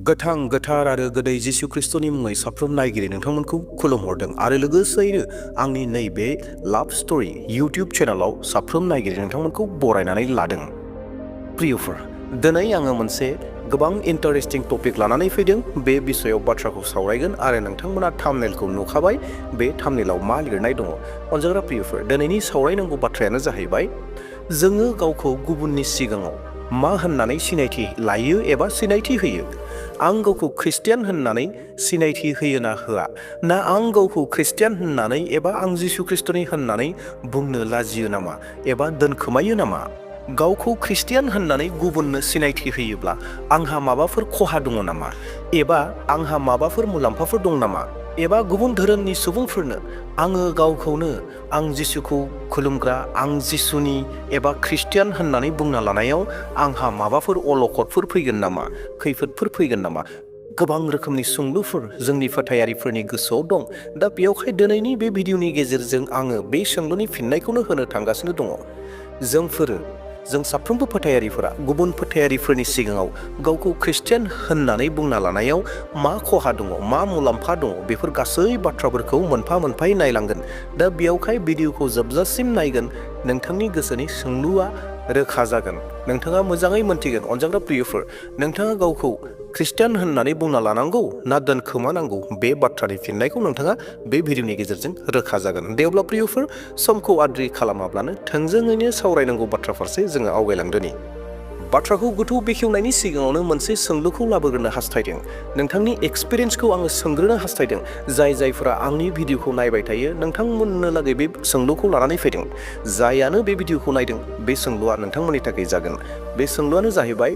गोथां गोथार आरो गोदै जिसु ख्रिस्टनि मुङै साफ्रोम नायगिरि नोंथांमोनखौ खुलुमहरदों आरो लोगोसेयैनो आंनि नैबे लाभ स्ट'री इउटिउब चेनेलाव साफ्रोम नायगिरि नोंथांमोनखौ बरायनानै लादों। प्रियफोर, दिनै आङो मोनसे गोबां इन्टारेस्टिं टपिक लानानै फैदों। बे बिषयाव बाथ्राखौ सावरायगोन आरो नोंथांमोना थाम्बनेलखौ नुखाबाय। बे थाम्बनेलाव मा लिरनाय दङ। अनजाग्रा प्रियफोर, दिनैनि सावरायनांगौ बाथ्रायानो जाहैबाय जोङो गावखौ गुबुननि सिगाङाव मा होननानै सिनायथि लायो एबा सिनायथि होयो। आं गावखौ ख्रिस्टियान होननानै सिनायथि होयो ना होआ, ना आं गावखौ ख्रिस्टियान होननानै एबा आं जिसु ख्रिस्टनि होननानै बुंनो लाजियो नामा एबा दोनखोमायो नामा? गावखौ ख्रिस्टियान होननानै गुबुननो सिनायथि होयोब्ला आंहा माबाफोर खहा दङ नामा, एबा आंहा माबाफोर मुलाम्फाफोर दं नामा? एबा गुबुन धोरोमनि सुबुंफोरनो आङो गावखौनो आं जिसुखौ खुलुमग्रा, आं जिसुनि एबा ख्रिस्टियान होननानै बुंना लानायाव आंहा माबाफोर अलखदफोर फैगोन नामा, खैफोदफोर फैगोन नामा? गोबां रोखोमनि सोंलुफोर जोंनि फोथायारिफोरनि गोसोआव दं। दा बेयावहाय दिनैनि बे भिडिअनि गेजेरजों आङो बे सोंलुनि फिननायखौनो होनो थांगासिनो दङ। जों साफ्रोमबो फोथायारिफोरा गुबुन फोथायारिफोरनि सिगाङाव गावखौ ख्रिस्टियान होननानै बुंना लानायाव मा खहा दङ, मा मुलाम्फा दङ, बेफोर गासै बाथ्राफोरखौ मोनफा मोनफायै नायलांगोन। दा बेयावहाय भिडिअखौ जोबजासिम नायगोन, नोंथांनि गोसोनि सोंलुआ रोखा जागोन, नोंथाङा मोजाङै मोनथिगोन। अनजाग्रा प्रियफोर, नोंथाङा गावखौ ख्रिस्टियान होननानै बुंना लानांगौ ना दोनखोमानांगौ, बे बाथ्रानि फिननायखौ नोंथाङा बे भिडिअनि गेजेरजों रोखा जागोन। दे अब्ला प्रियफोर, समखौ आद्रि खालामाब्लानो थोंजोङैनो सावरायनांगौ बाथ्रा फारसे जोङो आवगायलांदोनि। बाथ्राखौ गोथौ बेखेवनायनि सिगाङावनो मोनसे सोंलुखौ लाबोग्रोनो हास्थायदों। नोंथांनि एक्सपिरियेन्सखौ आङो सोंग्रोनो हास्थायदों। जायफोरा आंनि भिडिअखौ नायबाय थायो, नोंथांमोननो लागै बे सोंलुखौ लानानै फैदों। जायानो बे भिडिअखौ नायदों, बे सोंलुआ नोंथांमोननि थाखाय जागोन। बे सोंलुआनो जाहैबाय,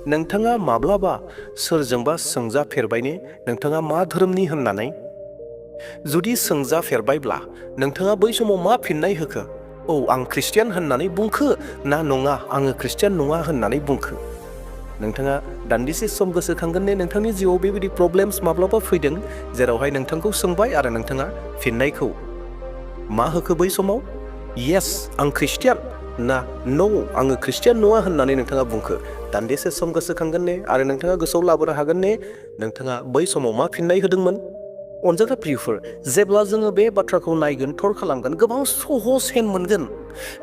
नोंथाङा माब्लाबा सोरजोंबा सोंजाफेरबाय ने, नोंथाङा मा धोरोमनि होननानै? जुदि सोंजाफेरबायब्ला नोंथाङा बै समाव मा फिननाय होखो? औ, आं ख्रिस्टियान होननानै बुंखो, ना नङा आङो ख्रिस्टियान नङा होननानै बुंखो? नोंथाङा दान्दिसे सम गोसोखांगोन ने, नोंथांनि जिउआव बेबायदि प्रब्लेम्स माब्लाबा फैदों जेरावहाय नोंथांखौ सोंबाय आरो नोंथाङा फिननायखौ मा होखो बै समाव? येस आं ख्रिस्टियान, ना नो आङो ख्रिस्टियान नङा होननानै नोंथाङा बुंखो? दान्दिसे सम गोसोखांगोन ने, आरो नोंथाङा गोसोआव लाबोनो हागोन ने, नोंथाङा बै समाव मा फिननाय होदोंमोन? अनजाग्रा प्रियफोर, जेब्ला जोङो बे बाथ्राखौ नायगोन, थर खालामगोन, गोबां सहज हेन मोनगोन,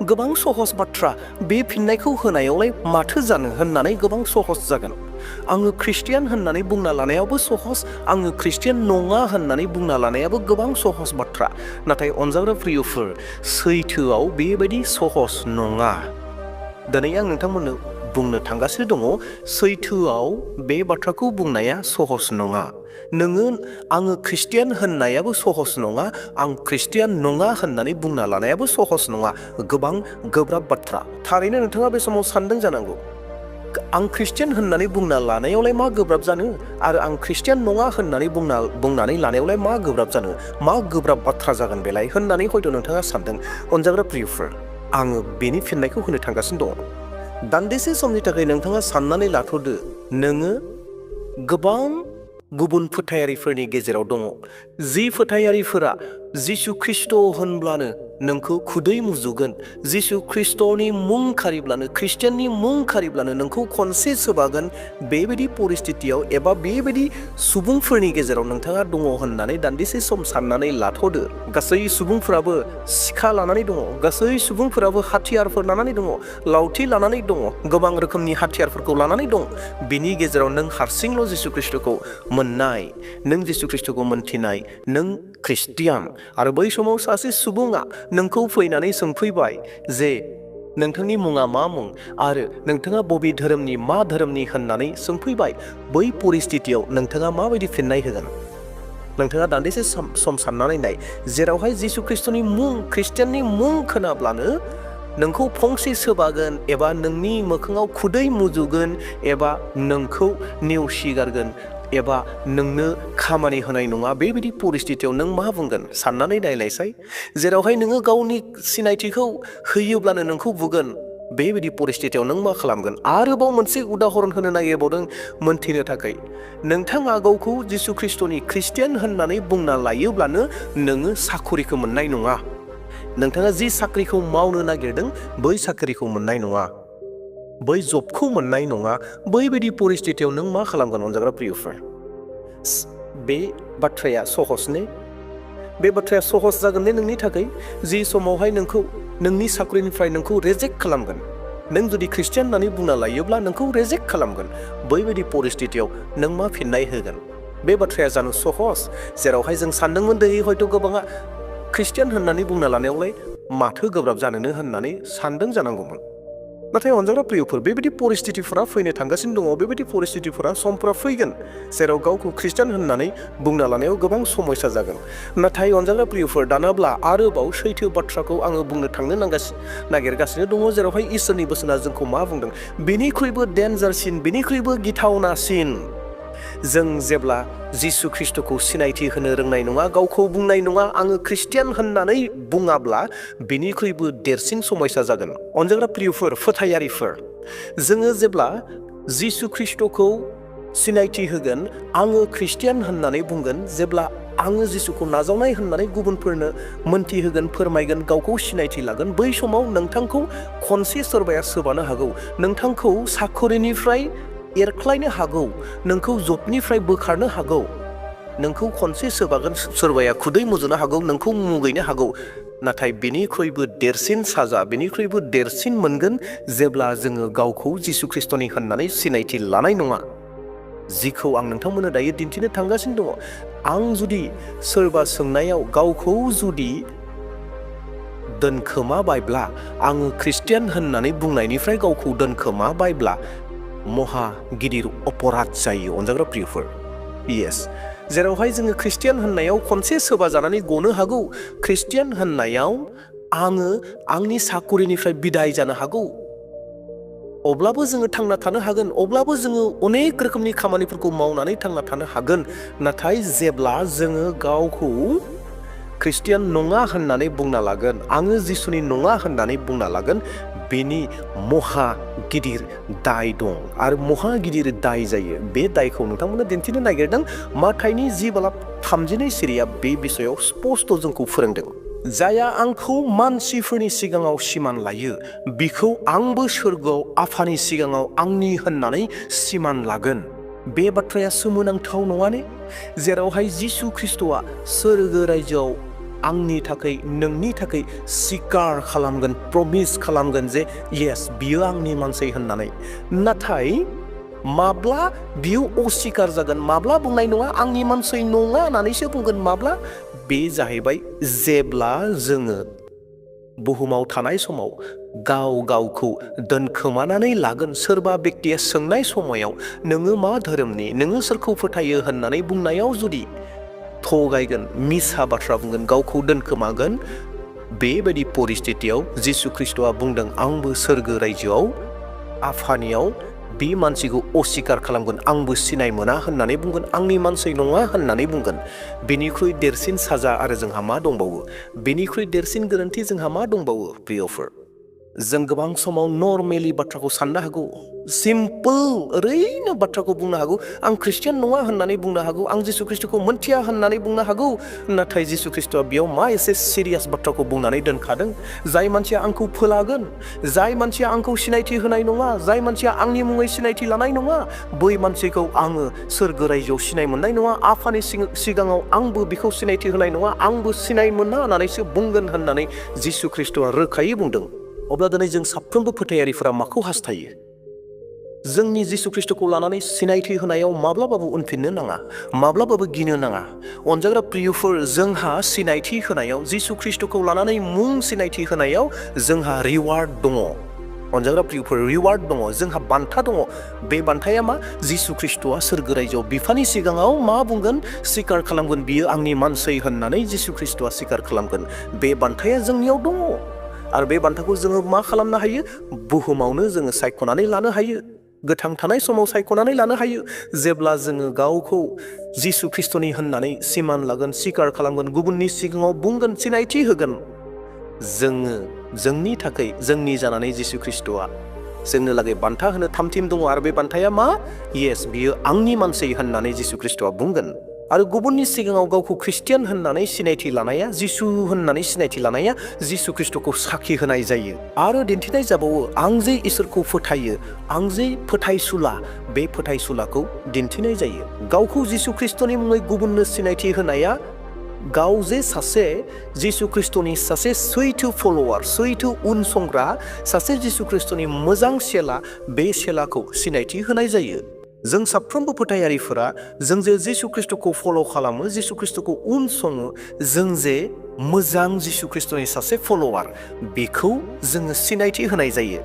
गोबां सहज बाथ्रा। बे फिननायखौ होनायावलाय माथो जानो होननानै गोबां सहज जागोन। आङो ख्रिस्टियान होननानै बुंना लानायावबो सहज, आङो ख्रिस्टियान नङा होननानै बुंना लानायाबो गोबां सहज बाथ्रा। नाथाय अनजाग्रा प्रियफोर, सैथोआव बेबायदि सहज नङा। दिनै आं नोंथांमोननो बुंनो थांगासिनो दङ, सैथोआव बे बाथ्राखौ बुंनाया सहज नङा। आङो ख्रिस्टियान होननायाबो सहज नङा, आं ख्रिस्टियान नङा होननानै बुंना लानायाबो सहज नङा। गोबां गोब्राब बाथ्रा। थारैनो नोंथाङा बे समाव सानदों जानांगौ, आं ख्रिस्टियान होननानै बुंना लानायावलाय मा गोब्राब जानो, आरो आं ख्रिस्टियान नङा होननानै बुंनानै लानायावलाय मा गोब्राब जानो, मा गोब्राब बाथ्रा जागोन बेलाय होननानै हयथ' नोंथाङा सानदों। अनजाग्रा प्रियफोर, आङो बेनि फिननायखौ होनो थांगासिनो दङ। दान्दिसे समनि थाखाय नोंथाङा साननानै लाथ'दो, नोङो गोबां गुबुन फोथायारिफोरनि गेजेराव दङ, जि फोथायारिफोरा जिसु ख्रिस्ट' होनब्लानो नोंखौ खुदै मुजुगोन, जिसु ख्रिस्ट'नि मुं खारिब्लानो, ख्रिस्टियाननि मुं खारिब्लानो नोंखौ खनसे सोबागोन। बेबायदि परिस्थितियाव एबा बेबायदि सुबुंफोरनि गेजेराव नोंथाङा दङ होननानै दान्दिसे सम साननानै लाथ'दो। गासै सुबुंफोराबो सिखा लानानै दङ, गासै सुबुंफोराबो हाथियारफोर लानानै दङ, लावथि लानानै दङ, गोबां रोखोमनि हाथियारफोरखौ लानानै दं। बिनि गेजेराव नों हारसिंल' जिसु ख्रिस्ट'खौ मोननाय, नों जिसु ख्रिस्ट'खौ मोनथिनाय, नों ख्रिस्टियान। आरो बै समाव सासे सुबुङा नोंखौ फैनानै सोंफैबाय जे नोंथांनि मुङा मा मुं, आरो नोंथाङा बबे धोरोमनि, मा धोरोमनि होननानै सोंफैबाय। बै परिस्थितियाव नोंथाङा माबायदि फिननाय होगोन? नोंथाङा दान्दिसे सम साननानै नाय, जेरावहाय जिसु ख्रिस्ट'नि मुं, ख्रिस्टियाननि मुं खोनाब्लानो नोंखौ फंसे सोबागोन, एबा नोंनि मोखाङाव खुदै मुजुगोन, एबा नोंखौ नेवसिगारगोन, एबा नोंनो खामानि होनाय नङा। बेबायदि परिस्थितियाव नों मा बुंगोन? साननानै नायनायसाय। जेरावहाय नोङो गावनि सिनायथिखौ होयोब्लानो नोंखौ बुगोन, बेबायदि परिस्थितियाव नों मा खालामगोन? आरोबाव मोनसे उदाहरन होनो नागिरबावदों मोनथिनो थाखाय। नोंथाङा गावखौ जिसु ख्रिस्ट'नि ख्रिस्टियान होननानै बुंना लायोब्लानो नोङो साखरिखौ मोननाय नङा। नोंथाङा जि साख्रिखौ मावनो नागिरदों, बै साख्रिखौ मोननाय नङा। बै जबखौ मोननाय नङा, बैबायदि परिस्थितियाव नों मा खालामगोन अनजाग्रा प्रियफोर? बे बाथ्राया सहज ने? बे बाथ्राया सहज जागोन ने नोंनि थाखाय? जि समावहाय नोंखौ नोंनि साख्रिनिफ्राय नोंखौ रेजेक्ट खालामगोन, नों जुदि ख्रिस्टियान होननानै बुंना लायोब्ला नोंखौ रेजेक्ट खालामगोन, बैबायदि परिस्थितियाव नों मा फिननाय होगोन? बे बाथ्राया जानो सहज, जेरावहाय जों सानदोंमोन दिनै हयथ' गोबाङा ख्रिस्टियान होननानै बुंना लानायावलाय माथो गोब्राब जानोनो होननानै सानदों जानांगौमोन। नाथाय अनजाग्रा प्रियफोर, बेबायदि परिस्थितिफोरा फैनो थांगासिनो दङ, बेबायदि परिस्थितिफोरा समफोरा फैगोन जेराव गावखौ ख्रिस्टियान होननानै बुंना लानायाव गोबां समस्या जागोन। नाथाय अनजाग्रा प्रियफोर, दानाब्ला आरोबाव सैथो बाथ्राखौ आङो बुंनो थांनो नागिरगासिनो दङ, जेरावहाय इसोरनि बोसोना जोंखौ मा बुंदों? बेनिख्रुइबो डेन्जारसिन, बेनिख्रुइबो गिथावनासिन, जों जेब्ला जिसु ख्रिस्टखौ सिनायथि होनो रोंनाय नङा, गावखौ बुंनाय नङा आङो ख्रिस्टियान होननानै बुङाब्ला बेनिख्रुइबो देरसिन समस्या जागोन। अनजाग्रा प्रियफोर, फोथायारिफोर, जोङो जेब्ला जिसु ख्रिस्टखौ सिनायथि होगोन, आङो ख्रिस्टियान होननानै बुंगोन, जेब्ला आङो जिसुखौ नाजावनाय होननानै गुबुनफोरनो मोनथिहोगोन, फोरमायगोन, गावखौ सिनायथि लागोन, बै समाव नोंथांखौ खनसे सोरबाया सोबानो हागौ, नोंथांखौ साखरिनिफ्राय एरख्लायनो हागौ, नोंखौ जबनिफ्राय बोखारनो हागौ, नोंखौ खनसे सोबागोन सोरबाया खुदै मुजुनो हागौ, नोंखौ मुगैनो हागौ। नाथाय बेनिख्रुइबो देरसिन साजा, बेनिख्रुइबो देरसिन मोनगोन जेब्ला जोङो गावखौ जिसु ख्रिस्टनि होननानै सिनायथि लानाय नङा, जिखौ आं नोंथांमोननो दायो दिन्थिनो थांगासिनो दङ। आं जुदि सोरबा सोंनायाव गावखौ जुदि दोनखोमाबायब्ला, आङो ख्रिस्टियान होननानै बुंनायनिफ्राय गावखौ दोनखोमाबायब्ला महा गिदिर अपराध जायो अनजाग्रा प्रियफोर। येस, जेरावहाय जोङो ख्रिस्टियान होननायाव खनसे सोबा जानानै गनो हागौ, ख्रिस्टियान होननायाव आङो आंनि साखरिनिफ्राय बिदाय जानो हागौ, अब्लाबो जोङो थांना थानो हागोन, अब्लाबो जोङो अनेक रोखोमनि खामानिफोरखौ मावनानै थांना थानो हागोन। नाथाय जेब्ला जोङो गावखौ ख्रिस्टियान नङा होननानै बुंना लागोन, आङो जिसुनि नङा होननानै बुंना लागोन, बेनि महा गिदिर दाय दं आरो महा गिदिर दाय जायो। बे दायखौ नोंथांमोननो दिन्थिनो नागिरदों। माथाइनि 10:32 सिरिया बे बिसयाव स्पष्ट जोंखौ फोरोंदों। जाया आंखौ मानसिफोरनि सिगाङाव सिमान लायो, बिखौ आंबो सोरगोआव आफानि सिगाङाव आंनि होननानै सिमान लागोन। बे बाथ्राया सोमोनांथाव नङा ने? जेरावहाय जिसु ख्रिस्टआ सोरगो रायजोआव आंनि थाखाय, नोंनि थाखाय सिकार खालामगोन, प्रमिस खालामगोन जे येस, बियो आंनि मानसि होननानै। नाथाय माब्ला बियो अस्वीकार जागोन, माब्ला बुंनाय नङा आंनि मानसि नङा होननानैसो बुंगोन, माब्ला? बे जाहैबाय जेब्ला जोङो बुहुमाव थानाय समाव गावखौ दोनखोमानानै लागोन। सोरबा बेक्तिया सोंनाय समायाव नोङो मा धोरोमनि, नोङो सोरखौ फोथायो होननानै बुंनायाव जुदि थगायगोन, मिसा बाथ्रा बुंगोन, गावखौ दोनखोमागोन, बेबायदि परिस्थितियाव जिसु ख्रिस्टआ बुंदों आंबो सोरगो रायजोआव आफानियाव बे मानसिखौ अस्वीकार खालामगोन, आंबो सिनाय मोना होननानै बुंगोन, आंनि मानसि नङा होननानै बुंगोन। बेनिख्रुइ देरसिन साजा आरो जोंहा मा दंबावो? बेनिख्रुइ देरसिन गोरोन्थि जोंहा मा दंबावो प्रियफोर? जों गोबां समाव नर्मेलि बाथ्राखौ साननो हागौ, सिम्पोल ओरैनो बाथ्राखौ बुंनो हागौ, आं ख्रिस्टियान नङा होननानै बुंनो हागौ, आं जिसु ख्रिस्टखौ मोनथिया होननानै बुंनो हागौ। नाथाय जिसु ख्रिस्टआ बेयाव मा एसे सिरियास बाथ्राखौ बुंनानै दोनखादों? जाय मानसिया आंखौ फोलागोन, जाय मानसिया आंखौ सिनायथि होनाय नङा, जाय मानसिया आंनि मुङै सिनायथि लानाय नङा, बै मानसिखौ आङो सोरगो रायजोआव सिनाय मोननाय नङा, आफानि सिगाङाव आंबो बिखौ सिनायथि होनाय नङा, आंबो सिनाय मोना होननानैसो बुंगोन होननानै जिसु ख्रिस्टआ रोखायै बुंदों। अब्ला दिनै जों साफ्रोमबो फोथायारिफोरा माखौ हास्थायो? जोंनि जिसु ख्रिस्टखौ लानानै सिनायथि होनायाव माब्लाबाबो उनफिननो नाङा, माब्लाबाबो गिनो नाङा। अनजाग्रा प्रियफोर, जोंहा सिनायथि होनायाव, जिसु ख्रिस्टखौ लानानै मुं सिनायथि होनायाव जोंहा रिवार्ड दङ। अनजाग्रा प्रियफोर, रिवार्ड दङ, जोंहा बान्था दङ। बे बान्थाया मा? जिसु ख्रिस्टआ सोरगो रायजोआव बिफानि सिगाङाव मा बुंगोन? सिकार खालामगोन, बियो आंनि मानसि होननानै जिसु ख्रिस्टआ सिकार खालामगोन। बे बान्थाया जोंनियाव दङ। आरो बे बान्थाखौ जोङो मा खालामनो हायो? बुहुमावनो जोङो सायख'नानै लानो हायो, गोथां थानाय समाव सायख'नानै लानो हायो। जेब्ला जोङो गावखौ जिसु ख्रिस्टनि होननानै सिमान लागोन, सिकार खालामगोन, गुबुननि सिगाङाव बुंगोन, सिनायथि होगोन, जोङो जोंनि थाखाय, जोंनि जानानै जिसु ख्रिस्टआ जोंनो लागै बान्था होनो थामथिम दङ। आरो बे बान्थाया मा? येस, बियो आंनि मानसि होननानै जिसु ख्रिस्टआ बुंगोन। आरो गुबुननि सिगाङाव गावखौ ख्रिस्टियान होननानै सिनायथि लानाया जिसु होननानै सिनायथि लानाया जिसु ख्रिस्ट'खौ साखि होनाय जायो आरो दिन्थिनाय जाबावो आं जे इसोरखौ फोथायो आं जे फोथायसुला बे फोथायसुलाखौ दिन्थिनाय जायो गावखौ जिसु ख्रिस्ट'नि मुङै गुबुननो सिनायथि होनाया गाव जे सासे जिसु ख्रिस्ट'नि सासे सैथो फल'वार सैथो उनसंग्रा सासे जिसु ख्रिस्ट'नि मोजां चेला बे चेलाखौ सिनायथि होनाय जायो जों साफ्रोमबो फोथायारिफोरा जों जे जिसु ख्रिस्ट'खौ फल' खालामो जिसु ख्रिस्ट'खौ उनसङो जों जे मोजां जिसु ख्रिस्ट'नि सासे फल'वार बेखौ जोङो सिनायथि होनाय जायो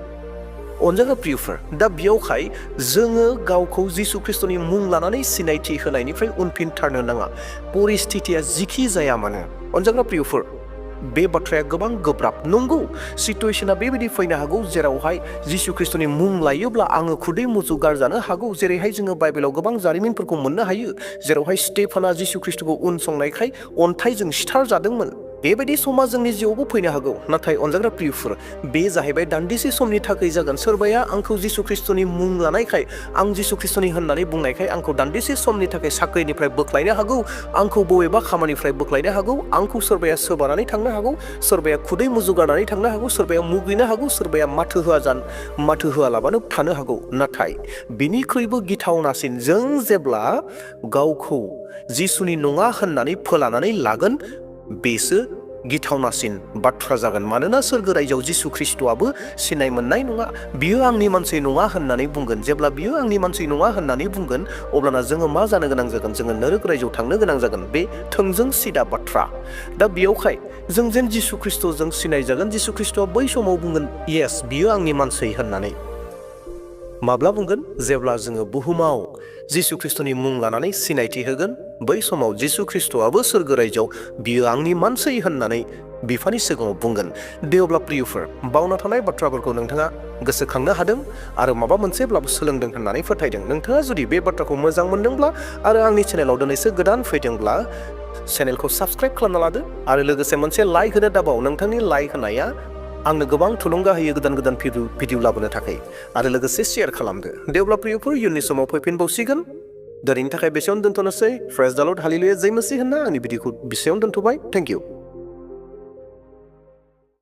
अनजाग्रा प्रियफोर दा बेयावहाय जोङो गावखौ जिसु ख्रिस्ट'नि मुं लानानै सिनायथि होनायनिफ्राय उनफिनथारनो नाङा परिस्थितिया जिखि जाया मानो अनजाग्रा प्रियफोर बे बाथ्राया गोबां गोब्राब नंगौ सिटुएशना बेबायदि फैनो हागौ जेरावहाय जिसु ख्रिस्ट'नि मुं लायोब्ला आङो खुदै मुजु गारजानो हागौ जेरैहाय जोङो बाइबेलाव गोबां जारिमिनफोरखौ मोननो हायो जेरावहाय स्टेफाना जिसु ख्रिस्ट'खौ उनसंनायखाय अन्थाइजों सिथारजादोंमोन बेबायदि समा जोंनि जिउआवबो फैनो हागौ नाथाय अनजाग्रा प्रियफोर बे जाहैबाय दान्दिसे समनि थाखाय जागोन सोरबाया आंखौ जिसु ख्रिस्ट'नि मुं लानायखाय आं जिसु ख्रिस्ट'नि होननानै बुंनायखाय आंखौ दान्दिसे समनि थाखाय साख्रिनिफ्राय बोख्लायनो हागौ आंखौ बबेबा खामानिफ्राय बोख्लायनो हागौ आंखौ सोरबाया सोबानानै थांनो हागौ सोरबाया खुदै मुजुगारनानै थांनो हागौ सोरबाया मुगैनो हागौ सोरबाया माथो होआलाबानो थानो हागौ नाथाय बिनिख्रुइबो गिथावनासिन जों जेब्ला गावखौ जिसुनि नङा होननानै फोलानानै लागोन बेसो गिथावनासिन बाथ्रा जागोन मानोना सोरगो रायजोआव जिसु ख्रिस्ट'आबो सिनाय मोननाय नङा बियो आंनि मानसि नङा होननानै बुंगोन जेब्ला बियो आंनि मानसि नङा होननानै बुंगोन अब्लाना जोङो मा जानो गोनां जागोन जोङो नरक रायजोआव थांनो गोनां जागोन बे थोंजों सिदा बाथ्रा दा बेयावहाय जों जेन जिसु ख्रिस्ट'जों सिनाय जागोन जिसु ख्रिस्ट'आ बै समाव बुंगोन येस बियो आंनि मानसि होननानै माब्ला बुंगोन जेब्ला जोङो बुहुमाव जिसु ख्रिस्ट'नि मुं लानानै सिनायथि होगोन बै समाव जिसु ख्रिस्ट'आबो सोरगो रायजोआव बियो आंनि मानसि होननानै बिफानि सिगाङाव बुंगोन दे अब्ला प्रियफोर बावना थानाय बाथ्राफोरखौ नोंथाङा गोसोखांनो हादों आरो माबा मोनसेब्लाबो सोलोंदों होननानै फोथायदों नोंथाङा जुदि बे बाथ्राखौ मोजां मोनदोंब्ला आरो आंनि चेनेलाव दिनैसो गोदान फैदोंब्ला चेनेलखौ साबस्क्राइब खालामना लादो आरो लोगोसे मोनसे लाइक होनो दाबाव नोंथांनि लाइक होनाया आंनो गोबां थुलुंगा होयो गोदान भिडिअ लाबोनो थाखाय आरो लोगोसे शेयार खालामदो दे अब्ला प्रियफोर इयुननि समाव फैफिनबावसिगोन दिनैनि थाखाय बेसेयावनो दोनथ'नोसै प्रेज द लर्ड हालेलुया जय मसीह होनना आंनि भिडिअखौ बेसेयावनो दोनथ'बाय थेंक इउ